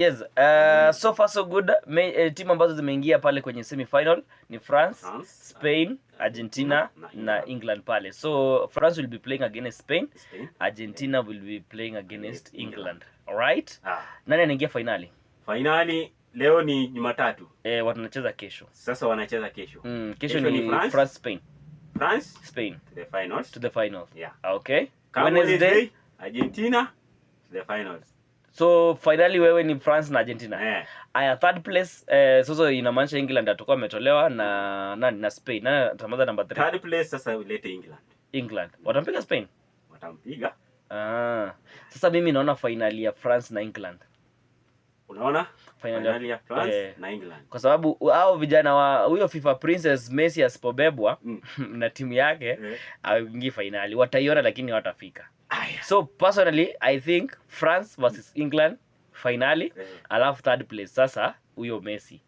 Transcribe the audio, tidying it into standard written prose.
Yes, so far so good. Timu ambazo zimeingia pale kwenye semi final ni France, France, Spain, Argentina na na England. England pale. So France will be playing against Spain, Spain. Argentina will be playing against Against England. England. Alright? Ah, Nani anaingia finali? Finali leo ni Jumatatu. Eh, wanacheza kesho. Sasa wanacheza kesho. Kesho, Kesho ni ni France. France, Spain. France Spain to the finals. To the finals. Yeah. Okay. Come Wednesday. Wednesday, Argentina to the finals. So finally wewe ni France na Argentina. Eh. Aya, third place, sasa inamaanisha England atakuwa ametolewa na nani? Na Spain. Nani atamaliza number 3? Third place sasa ulete England. England. Watampiga Spain? Watampiga. Ah. Sasa mimi naona finali ya France na England. Unaona? Finali ya Finali ya France na England. Kwa sababu hao vijana wa huyo FIFA Princess Messi asipobebwa na timu yake, aingie finali. Wataiona lakini hawatafika. Aya. So personally I think France versus England finali, alafu third place sasa huyo Messi.